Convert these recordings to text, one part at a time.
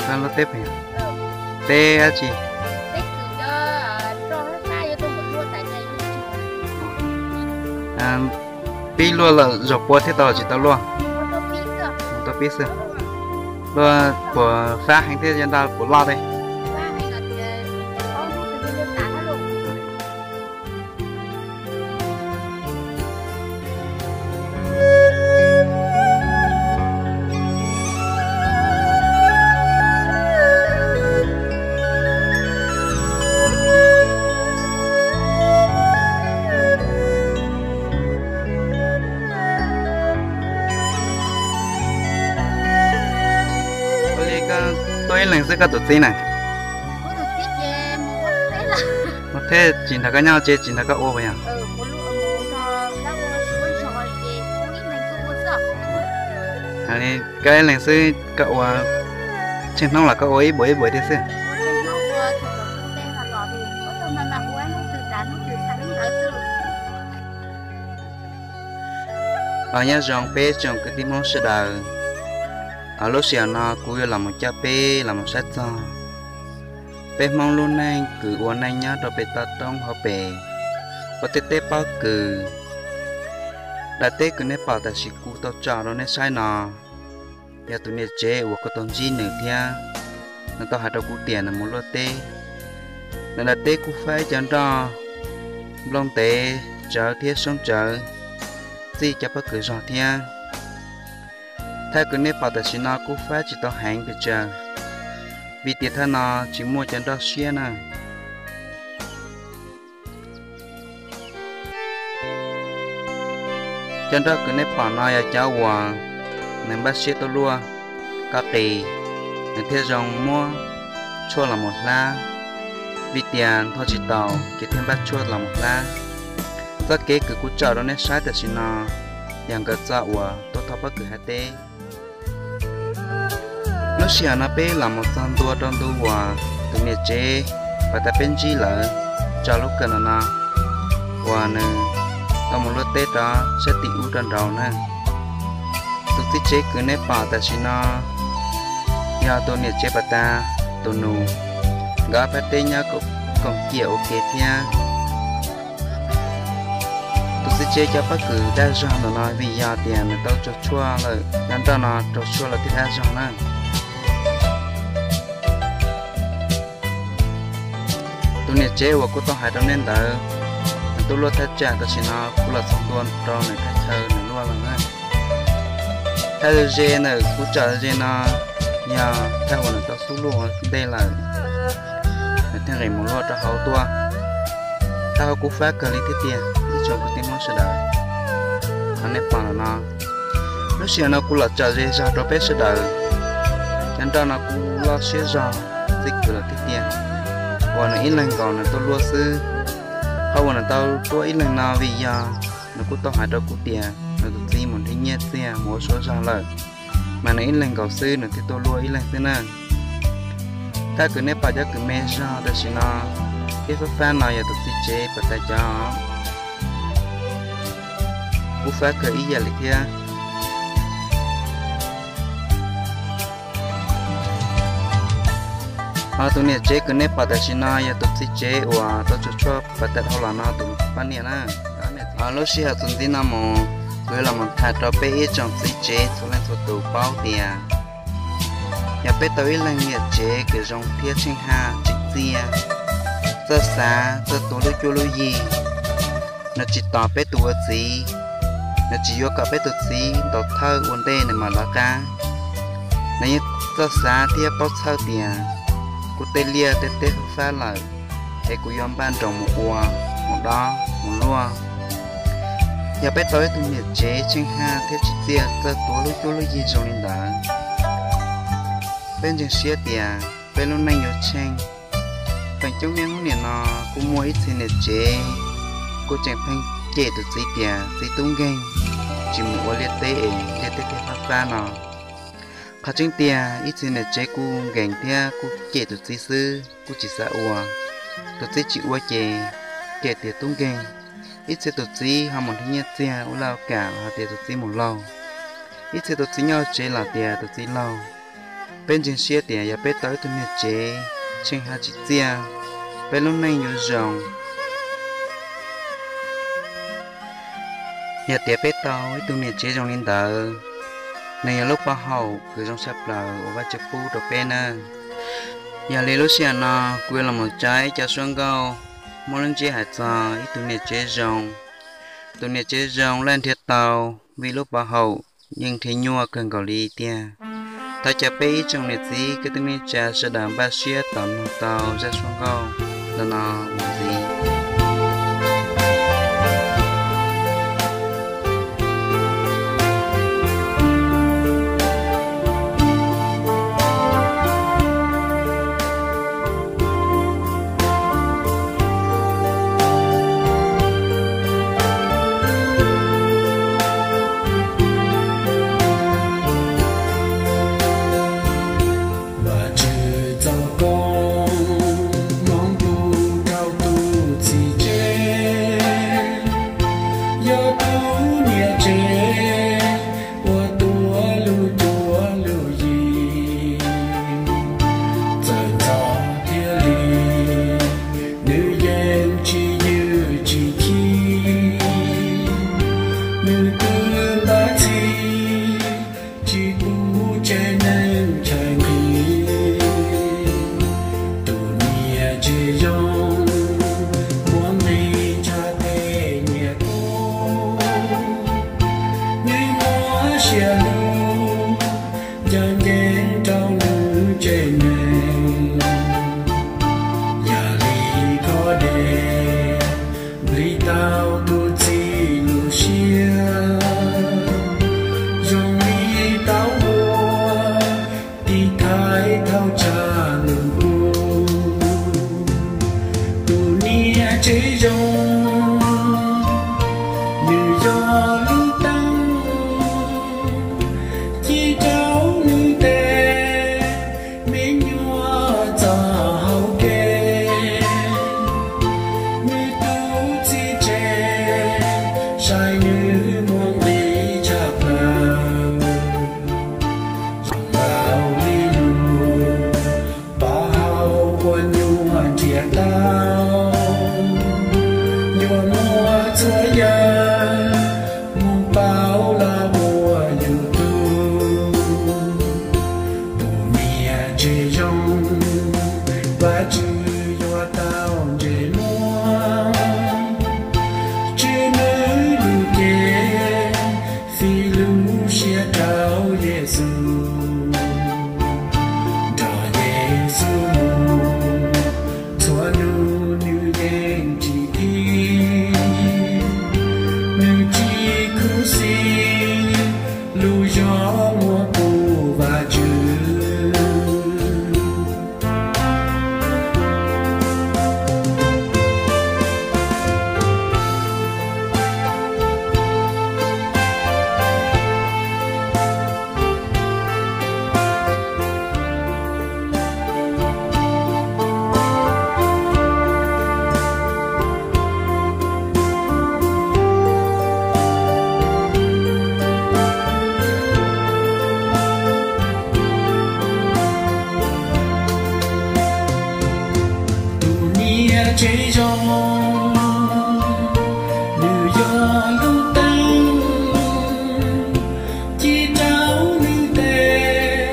Luaj teb pem, teb dab tsi? Pib luaj lawm zaum pua thiab tau tsis tau luaj? Tau pib xwb. Luaj puas fab heev thiab cov nroj puas loj thiab? Ua li koj tuaj ib leeg xwb koj tus txiv na? Mus thiab tsis nrog koj nyob tsev tsis nrog koj ua puas yog? Koj ib leeg xwb koj ua, tsheej hnub los koj ua ib puas ib puas thiab xwb. Os, nyob zoo peb tsoom kwv tij Hmoob sawv daws. Os, lub sij hawm no kuv yuav los mus coj peb los mus saib txog peb Hmoob lub neej kws ua neej nyob rau pem toj roob hauv pes, ua tej teb pob kws. Daim teb kws nej pom tam sim kuv tau tso rau nej saib no yog tus niam tsev uas kuv tau ntsib nws thiab nws tau hais rau kuv tias nws mus luaj teb. Nws daim teb kuj faib cov nroj nplooj ntev tsawv thiab soob tsawv, txij cov pob kws zog thiab. Thaj kws nej pom tam sim no kuj faib tsis tau heev pes tsawg, vim tias thaj no tsis muaj cov nroj siab na. Cov nroj kws nej pom no yog cov uas nws npaj siab tuaj luaj koj qis, nws thiaj zoo muab tshuaj los mus hlab, vim tias nthua tsis tau ces thiaj npaj tshuaj los mus hlab. Txoj kev kws kuv tsom rau nej saib tam sim no yog nkawd txoj uas tuaj thauj pob kws hauv teb. Lub sij hawm no peb los mus txog ntua rau ntu uas tus niam tsev uas tas peb ntsib lawm tso lub kawm no no, uas nws tau mus luaj teb rov sab tim ub rau nraud na. Tus txiv tsev kws nej pom tam sim no yog tus niam tsev pas tas tus nus, nkawd ob phab teb nyob koom ciam ua ke thiab. Tus txiv tsev cov pob kws daj zog ntawm no vim yog tias nws tau raug tshuaj lawm, cov nroj no raug tshuaj lawm thiaj daj zog na. Tus niam tsev uas kuv tau hais rau nej ntawd, nws tuaj luaj thaj tsam tam sim no kuv los txog ntua rau nws thaj chaw nws luaj lawm na. Thaj ze ntawm kuv tsom ze no yog thaj uas nws tau xub luaj ua ntej lawm, nws thiaj nqis mus luaj rau hauv tuaj. Thaj hauv kuj fab kawg li thiab tiag ib tsoom kwv tij Hmoob sawv daws. Qhov nej pom ntawm no, lub sij hawm no kuv los tsom ze zog rau peb sawv daws. Cov nroj no kuj loj siab zog, txij kwv lawm thiab tiag, uas nws ib leeg nkaus nws tuaj luaj xwb. Qhov uas nws tau tuaj ib leeg no vim yog nws kuj tau hais rau kuv tias nws tus txiv mus nrhiav nyiaj txiag mus ua suav zog lawm, mas nws ib leeg nkaus xwb nws thiaj tuaj luaj ib leeg xwb na. Thaj kws nej pom cov kws me zog tam sim no thiab fab fab no yog tus txiv tsev pas tas cov. Kuj fab kawg ib yam li thiab. Ho tus niam tsev kws nej pom tam sim no yog tus txiv tsev uas tau raug tshuaj pas tas dhau los no tus poj niam na. Ho lub sij hawm txuas ntxiv no mus, kuv yuav los mus tham rau peb ib tsoom txiv tsev txhua leej txhua tus paub tias yog peb tau ib leeg niam tsev kws zoo thiab tsheej haj tsim txiaj, txawj xav txawj tuav lub cuab lub yig, nws tsis tos peb tus ua txiv, nws tsis yuav kom peb tus txiv ntaus thawj ua ntej nws mam lawv qab. Nws yeej txawj xav thiab paub txhawj tias kuv tej liaj tej teb fab fab lawm, es kuv yuav npaj nroos mus ua, mus dob mus luaj. Yog peb tau ib tug niam tsev tsheej haj thiab tsim txiaj txawj tuav lub cuab lub yig zoo li ntawd, peb ntseeg siab tias peb lub neej yuav tsheej. Feem coob niaj hnub nim no kuj muaj ib txhia niam tsev kuj tseem pheej cem tus txiv tias txiv tub nkeeg, tsis mus ua liaj teb es liaj teb thiaj fab fab no. Qhov tseeb tiag ib txhia niam tsev kuj nkees thiab kuj cem tus txiv xwb kuj tsis xav ua. Tus txiv tsis ua ces cem tias tub nkeeg. Ib txhia tus txiv ho mus nrhiav nyiaj txiag ua laj ua kam los hais tias tus txiv mus laug. Ib txhia tus txiv nyob tsev los tias tus txiv laug. Peb ntseeg siab tias yog peb tau ib tug niam tsev tsheej hab tsim txiaj, peb lub neej yuav zoo. Yog tias peb tau ib tug niam tsev zoo li ntawd, nws yog lub pov haum kws zoo tshaj plaws uas Vajtswv pub rau peb nawb. Yog li lub sij hawm no kuv yuav los mus tsa ib co suab nkauj muab lub ntsiab hais txog ib tug niam tsev zoo. Tus niam tsev zoo laj nrhiav tau, vim lub pov haum yeej nrhiav nyuaj kawg nkaus li tiag. Thov caw peb ib tsoom niam txiv kwv tij neej tsa sawv daws npaj siab tos mloog tau zaj suab nkauj ntawm no mus ntxiv. Vajtswv txoj koob hmoov pub rau tus txiv tsev, yog tus niam tsev uas tuav lub cuab lub yig. Txawm ntxov thiaj li nws yeej tsis ywj tsis chim, nws twb npaj txhij tsis pub tsev neeg chaw nqis. Tus niam tsev zoo muaj nqis tshaj tej niam tub, nws muaj siab hlub ncaj ncees rau nws tsev neeg. Yam li khob dej nplij tau tus txiv lub siab, zoo li tauv hluas tiv thaiv thaum tshav ntuj kub. Tus niam tsev zoo, nws yog lub teeb ci rau nws tej me nyuam txoj hau kev. Nws tus txiv tsev saib nws muaj nqis tshaj plaws, zoo nkaus li lub pov haum uas nyuam nrhiav tau. Yuav muab txhua yam mus pauv los ua yus tug. Tus niam tsev zoo, Vajtswv yuav tau ntsej muag. Tswj nws lub cev, fij lub siab rau Yexus, nrog Yexus mus txhua hnub nws yeej tsis thim. Nws tsis khuv xim lub zog muab pub Vajtswv. Tus niam tsev zoo, nws yog lub teeb ci rau nws tej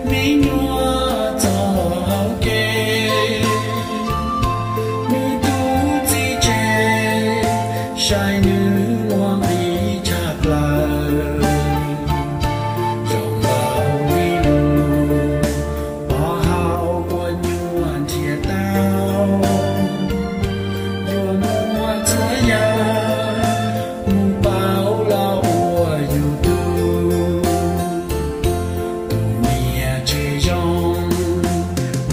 me nyuam txoj hau kev. Nws tus txiv tsev saib nws muaj nqis tshaj plaws, zoo nkaus li lub pov haum uas nyuam nrhiav tau. Yuav muab txhua yam mus pauv los ua yus tug. Tus niam tsev zoo,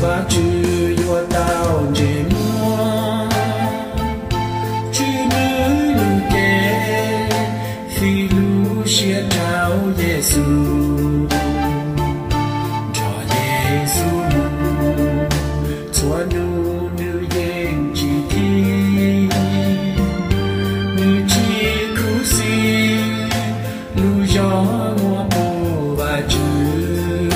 Vajtswv yuav tau ntsej muag. Tswj nws lub cev, fij lub siab rau Yexus, nrog Yexus mus txhua hnub nws yeej tsis thim. Nws tsis khuv xim lub zog muab pub Vajtswv.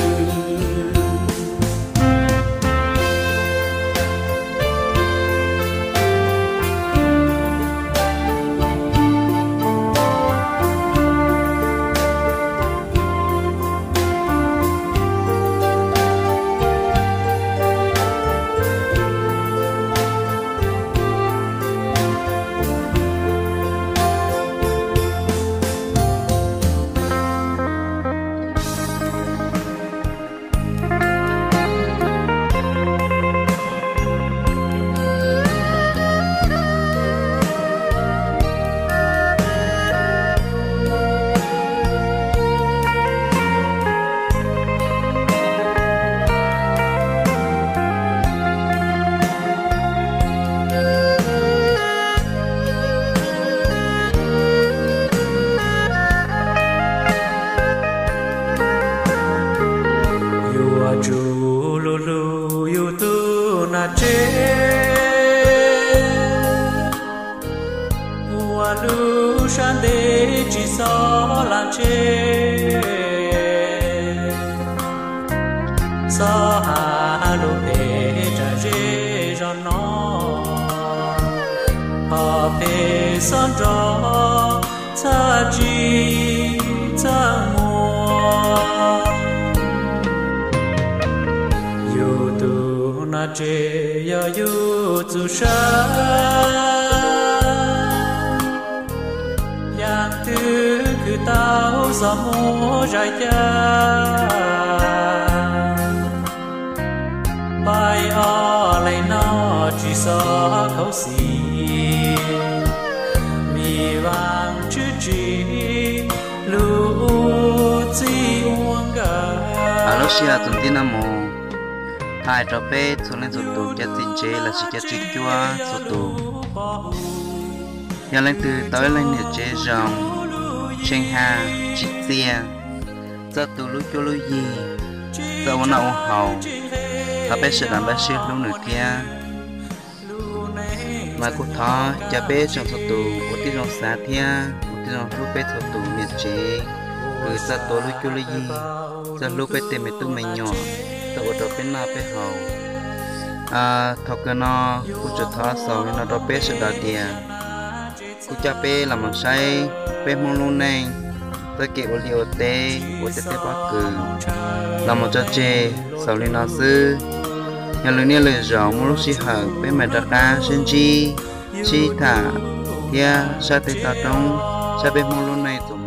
tsev, ua lub sab ntev tsis txhob lam tseg, txhob has lub phem tsam zej zog no, thov peb txhob nrog txhaj tsis txaj muag. Yus tus no tsev yog yus txuj sa, yam twg khwv tau xov muag zais ca, pais ob leeg no tsis txhob khuv xim, vim Vajtswv tsim lub txij ua nkawm. Lub sij hawm txuas ntxiv no mus, hais rau peb txhua leej txhua tus cov txiv tsev lossis cov tswv cuab txhua tus, yog leej twg tau ib leeg niam tsev zoo, tsheej haj, tsim txiaj, txawj tu lub cuab lub yig, txawj ua noj ua haus, thov peb sawv daws npaj siab hlub nws thiab. Mas kuv thov cov peb tsoom txhua tus ua tib zoo xav thiab ua tib zoo hlub peb txhua tus niam tsev, kws txawj tu lub cuab lub yig, txawj hlub peb tej me tub me nyuam, txawj ua rau peb noj peb haus. Thaum kawg no kuv tsuas thov xaus li no rau peb sawv daws tias, kuv coj peb los mus saib peb Hmoob lub neej, txoj kev ua liaj ua teb, ua tej teb pob kws los mus tso tseg xaus li no xwb. Yog lwm niaj lwm zaus muaj lub sij hawm peb mam rov qab sib ntsib, sib tham thiab saib tej toj roob, saib peb Hmoob lub neej txuas